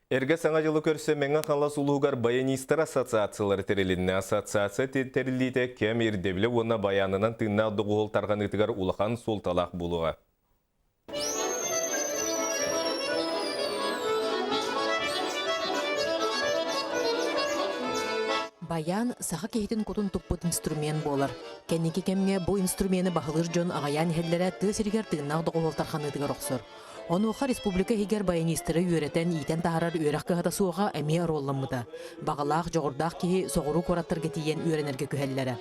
Эргэ Саҥа дьылы көрсө Мэҥэ Хаҥалас улууһугар баянистар ассоциациялара тэрилиннэ. Ассоциация тэриллиитэ кэм ирдэбилэ уонна баянынан тыыннаах доҕуһуол тарҕаныытыгар улахан суолталаах буолуоҕа. Баян саха киһитин кутун туппут инструмент буолар. Кэнники кэмҥэ бу инструмены баһылыыр дьон аҕыйаан иһэллэрэ тыа сиригэр тыыннаах доҕуһуол тарханыытыгар охсор. Онуоха республика иһигэр баянистары үөрэтэн, иитэн таһаарар үөрэх кыһата суоҕа эмиэ оруолламмыта. Баҕалаах, дьоҕурдаах киһи соҕуруу куораттарга тиийэн үөрэнэргэ күһэллэрэ.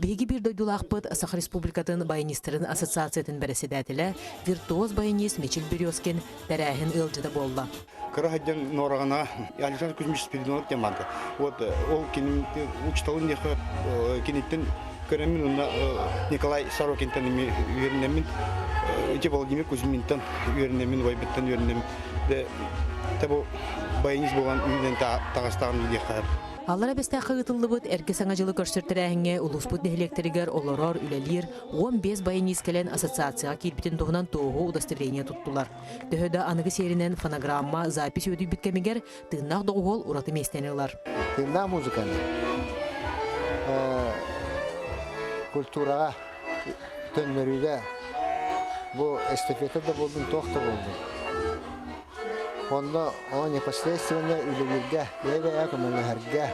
Биһиги биир дойдулаахпыт Саха Республикатын баянистарын ассоциациятын бэрэссэдээтэлэ, виртуоз-баянист Мичил Березкин тэрээһин ыалдьыта буолла. Кыра сылдьан Нуораҕана Александр Кузьмич Спиридонов диэн баарга. Вот ол кини учууталын диэхэ киниттэн көрөммүн уонна Николай Сорокинтан эмиэ үөрэнэммин ити Владимир Кузьминтан үөрэнэммин убайбыттан үөрэнэммин де бу баянист буолан үүнэн таҕыстаҕым диэххэ. Аллара Бэстээххэ ыытыллыбыт Эргэ Саҥа дьылы көрсөр тэрээһиҥҥэ улууспут нэһилиэктэригэр олорор, үлэлиир 15 баянист кэлэн ассоциацияҕа киирбитин туһунан туоһу удостоверение туттулар. Төһө да аныгы сиэринэн фонограмма, запись үөдүйбүт кэмигэр тыыннаах доҕуһуол ураты миэстэни ылар. Тыыннаах музыканы культураҕа төннөрүүгэ бу эстафета да буоллун, туох да буоллун. Онно ону непосредственно үлэлииргэ, бэйэ-бэйэҕэ көмөлөһөргө,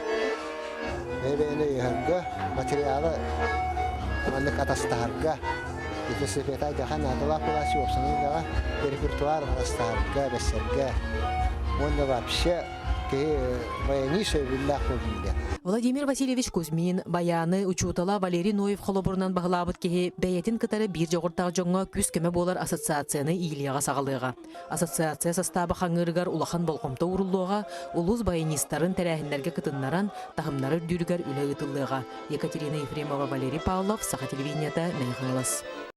бэйэ-бэйэни өйөһөргө, материалы маннык атастаһарга, эстафета айдахан наадалаах былаас уопсанан үлэҕэ репертуар атастаһарга, бэссэргэ уонна вообще киһи баянист сөбүллээх буоллун диэн. Владимир Васильевич Кузьмин, баяны учуутала Валерий Ноев холобурунан баһылаабыт киһи бэйэтин кытары биир дьоҕурдаах дьоҥҥо күүс-көмө буолар ассоциацияны иилиэҕэ саҕалыаҕа. Ассоциация састааба хаҥыырыгар улахан болҕомто ууруллуоҕа, улуус баянистарын тэрээһиннэргэ кытыннаран, таһымнара үрдүүрүгэр үлэ ыытыллыаҕа. Екатерина Ефремова, Валерий Павлов, Саха телевидениета, Мэҥэ Хаҥалас.